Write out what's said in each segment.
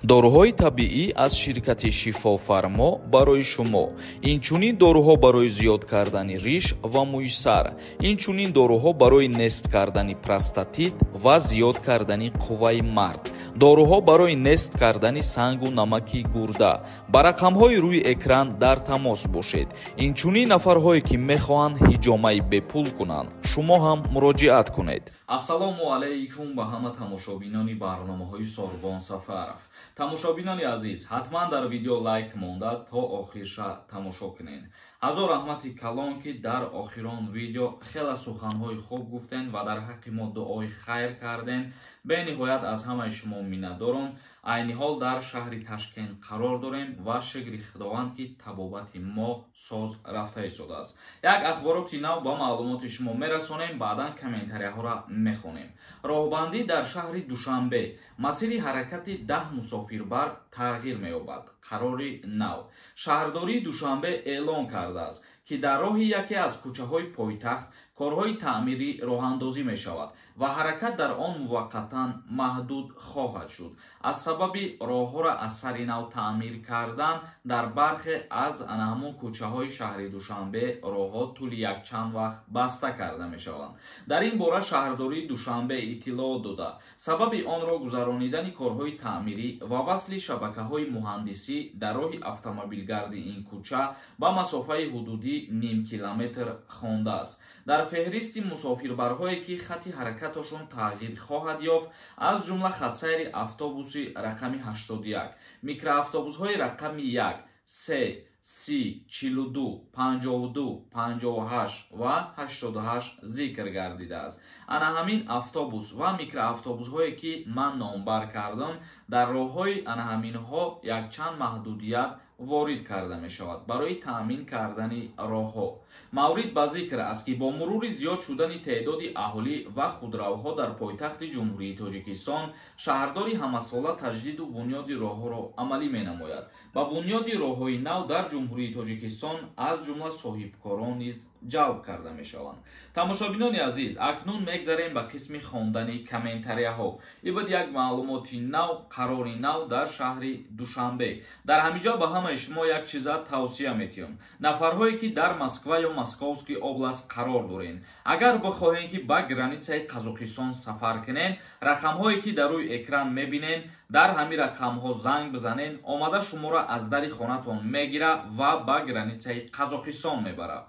Доруҳои табиӣ аз ширкати Шифофармо барои шумо. Инчунин доруҳо барои зиёд кардани риш ва мӯи сар, инчунин доруҳо барои нест кардани простатит ва зиёд кардани қувваи мард, доруҳо барои нест кардани сангу намаки гурда. Ба рақамҳои рӯи экран дар тамос бошед. Инчунин нафарҳое ки мехоҳанд ҳиҷомаи бепул кунанд, шумо ҳам муроҷиат кунед. Ассалому алайкум ба ҳама тамошобинони барномаҳои Сорбон Сафаров. Тамошобинони азиз, ҳатман дар видео лайк монда то охирша тамошо кунед. Ҳазор раҳмати калон, ки дар охирон видео хеле суханҳои хуб гуфтен ва дар ҳаққи мо дуои хайр карден. Бениҳоят аз ҳамаи шумо миннатдорам. Айни ҳол дар шаҳри Ташкент қарор дорем ва шукри Худованд, ки табобати мо соз рафта истодааст. Як ахбороти нав ба маълумоти шумо мерасонем, баъдан комментарияҳоро мехонем. Роҳбандӣ дар шаҳри Душанбе. Масири ҳаракати 10 мусофирбар тағйир меёбад. Қарори нав. Шаҳрдории Душанбе эълон кардааст, ки дар роҳи яке аз кӯчаҳои пойтахт корҳои таъмирӣ роҳандозӣ мешавад ва ҳаракат дар он муваққатан маҳдуд хоҳад шуд. Аз сабаби роҳҳоро аз сари нав таъмир кардан дар бархе аз ҳамон кӯчаҳои шаҳри Душанбе роҳҳо тӯли якчанд вақт баста карда мешаванд. Дар ин бора шаҳрдории Душанбе иттилоъ дода, сабаби онро гузаронидани корҳои таъмирӣ ва васли шабакаҳои муҳандисӣ дар роҳи автомобилгарди ин кӯча ба масофаи ҳудудӣ ним километр хондааст. Дар феҳристи мусофирбарҳое, ки хати ҳаракаташон тағйир хоҳад ёфт, аз ҷумла хатсайри автобуси рақами 81, микроавтобусҳои рақами 1, 3, 30, 42, 52, 58 ва 88 зикр гардидааст. Ана ҳамин автобус ва микроавтобусҳое, ки ман номбар кардам, дар роҳҳои ана ҳаминҳо якчанд маҳдудият ворид карда мешавад барои таъмин кардани роҳҳо. Маврид ба зикр аст, ки бо мурури зиёд шудани теъдоди аҳолӣ ва худравҳо дар пойтахти Ҷумҳурии Тоҷикистон, шаҳрдори ҳамасола таҷдиду бунёди роҳҳоро амалӣ менамояд. Ба бунёди роҳҳои нав дар Ҷумҳурии Тоҷикистон аз ҷумла соҳибкорон низ ҷалб карда мешаванд. Тамошобинони азиз, акнун мегзарем ба қисми хондани комментарияҳо. Ибад як маълумоти нав, қарори нав дар шаҳри Душанбе. Дар ҳамин ҷо ба ҳамаи шумо як чиза тавсия метиҳам. Нафарҳое, ки дар Москва ё Московский область қарор дорен, агар бихоҳем, ки ба границаи Қазоқистон сафар кунен, рақамҳое, ки дар рӯи экран мебинен, дар ҳамин рақамҳо занг бизанен, омада шуморо аз дари хонатон мегира ва ба границаи Қазоқистон мебарад.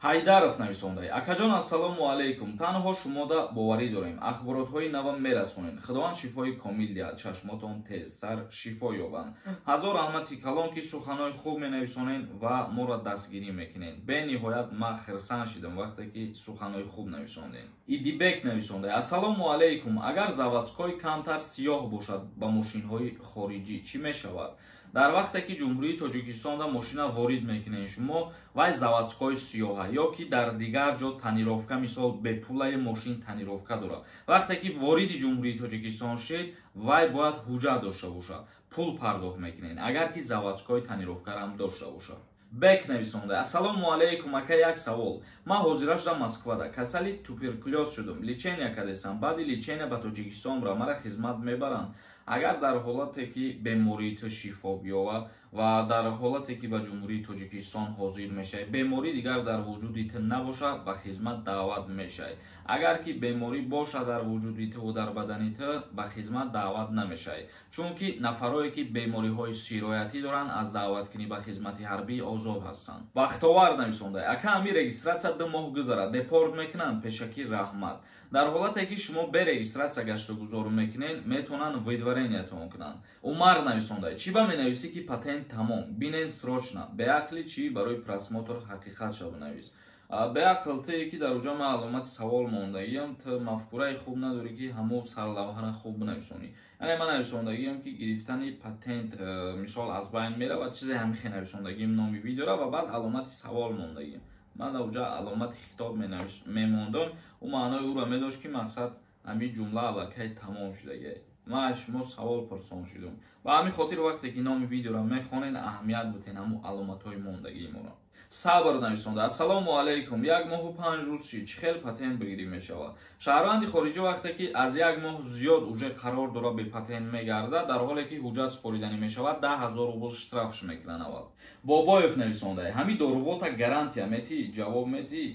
Ҳайдаров нависондай: «Акаҷон, ассалому алайкум, танҳо шумода боварӣ дорем, ахборотҳои нава мерасонед. Худованд шифои комил диҳад, чашмотон тезтар шифо ёбанд». Ҳазор раҳмати калон, ки суханҳои хуб менависонед ва моро дастгирӣ мекунед. Бениҳоят ман хирсанд шидам, вақте ки суханҳои хуб нависондем. Идибек нависондай: «Ассалому алайкум, агар заводской камтар сиёҳ бошад, ба мошинҳои хориҷӣ чӣ мешавад?» Дар вақте ки Ҷумҳурии Тоҷикистонда мошина ворид мекунед шумо, вай заводской сиёҳа ё ки дар дигар ҷо тонировка, мисол, бепулаи мошин тонировка дорад, вақте ки вориди Ҷумҳурии Тоҷикистон шед, вай бояд ҳуҷҷат дошта бошад, пул пардохт мекунед, агар ки заводской тонировкарам дошта бошад. Бек нависонда: «Ассалому алайкум, ака, як савол. Ман ҳозирашда Москвада касали туберкулёз шудум, лечения кардесам, баъди лечения ба Тоҷикистон бра, мара хизмат мебаранд?» Агар дар ҳолате ки бемории ту шифо биёвад ва дар ҳолате ки ба Ҷумҳурии Тоҷикистон ҳозир мешавӣ, беморӣ дигар дар вуҷуди ту набошад, ба хизмат даъват мешавӣ. Агар ки беморӣ бошад дар вуҷуди ту, дар бадани ту, ба хизмат даъват намешавӣ, чунки нафарое ки бемориҳои сироятӣ доранд, аз даъваткунӣ ба хизмати ҳарбӣ озод ҳастанд. Бахтовар нависонда: «Ака, ҳами регистрация 2 моҳ гузарад, депорт мекунанд? Пешакӣ раҳмат». Дар ҳолате ки шумо бе регистрация гаштугузор мекунед, метавонанд выдворениятон кунанд. Умар нависонда: «Чӣ ба менависӣ, ки патент тамом? Бинен срочно». Беақли чӣ? Барои просмотр ҳақиқат ша бинавис. Беақл тие, ки дар уҷа ман аломати савол мондагиам, ту мафкураи хуб надорӣ, ки ҳамо сарлавҳара хуб бинависонӣ. Яъне ман нависондагиам, ки гирифтани патент мисол аз байн меравад, чизе ҳамихе нависондагиам номи видеора ва баъд аломати савол мондагиам. Ман дар уҷа аломати хитоб мемондам, ӯ маънои ӯро медошт, ки мақсад ҳамин ҷумла аллакай тамом шудагиай. Ман аз шумо савол пурсон шудум. Ба ҳамин хотир вақте ки номи видеоро мехонед, аҳамият бутен ҳамун аломатҳои мондагии моро. Сабр нависонда: ассалому алайкум, 1 моҳу 5 рӯз шид, чӣ хел патент бигирӣ мешавад? Шаҳрванди хориҷӣ вақте ки аз як моҳ зиёд уже қарор дора, бепатент мегардад, дар ҳоле ки ҳуҷҷат супориданӣ мешавад, 10 000 рубл штрафш мекунанд аввал. Бобоев нависонда: ҳамин дорубота гарантия метӣ, ҷавоб метӣ?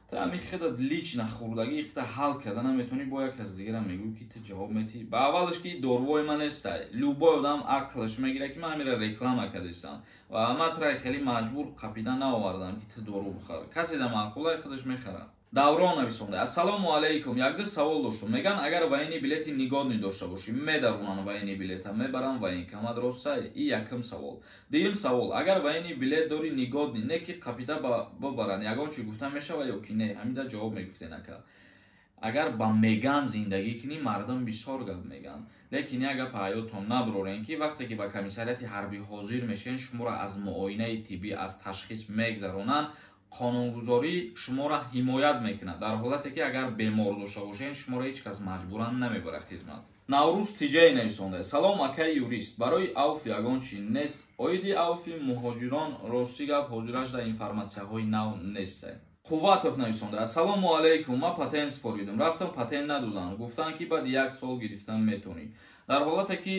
Та ҳами худат лично хӯрдагӣ хита ҳал карда наметавонӣ, бо як кас дигарам мегӯӣ, ки ту ҷавоб метӣ. Ба аввалаш ки дорувои ман нестай, любой одам ақлаш мегирад, ки ман ҳамира реклама кардистам ва ман тра хеле маҷбур қапида наовардам, ки ту дору бихар. Касе да маъқулай, худаш мехарад. Даврон нависонда: ассалому алайкум, якду савол доштум. Меган, агар военный билети негодный дошта бошӣ, медарунан военный билета, мебарам военкомат, ростай? И якум савол. Дуюм савол: агар военный билет дори, негодный не, ки қапида бибаранд, ягон чи гуфта мешава ё ки не? Ҳамида ҷавоб мегуфтен, ака. Агар ба меган зиндагӣ кунӣ, мардум бисёр гап меган, лекин як гапа ҳаётон набурорен, ки вақте ки ба комиссариати ҳарбӣ ҳозир мешавен, шуморо аз муоинаи тиббӣ, аз ташхис мегзаронанд. Қонунгузорӣ шуморо ҳимоят мекунад. Дар ҳолате ки агар бемор дошта бошед, шуморо ҳеҷ кас маҷбуран намебарад хизмат. Наврӯз Тиҷай нависонда: салом, акаи юрист, барои авф ягон чи нест оиди авфи муҳоҷирон? Рости гап, ҳозираш дар информатсияҳои нав нест. Қувватов нависонда: ассалому алайкум, ман патент супоридам, рафтам, патент надодам, гуфтанд, ки баъди як сол гирифтан метавонӣ. Дар ҳолате ки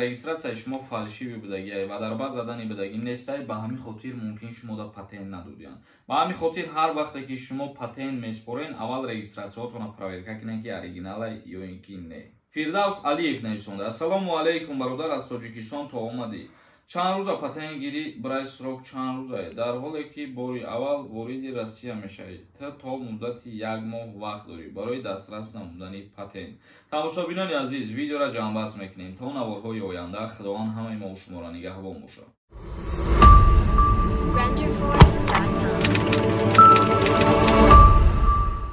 регистратсияи шумо фальшивый будагиай ва дар баъз задани будагӣ нестай, ба ҳамин хотир мумкин шумо да патент надодиянд. Ба ҳамин хотир ҳар вақте ки шумо патент месупорен, аввал регистратсияҳотонро проверка кунед, ки оригиналай ё ин ки не. Фирдавс Алиев нависонда: ассалому алайкум, бародар, аз Тоҷикистон то омадӣ, чанд рӯза патент гирӣ брай, срок чанд рӯзае? Дар ҳоле ки бори аввал вориди Россия мешавӣ, ту то муддати як моҳ вақт дорӣ барои дастрас намудани патент. Тамошобинони азиз, видеоро ҷамъбаст мекунем. То наворҳои оянда Худованд ҳамаи мо шуморо нигаҳбон бошад. Renderforest.com.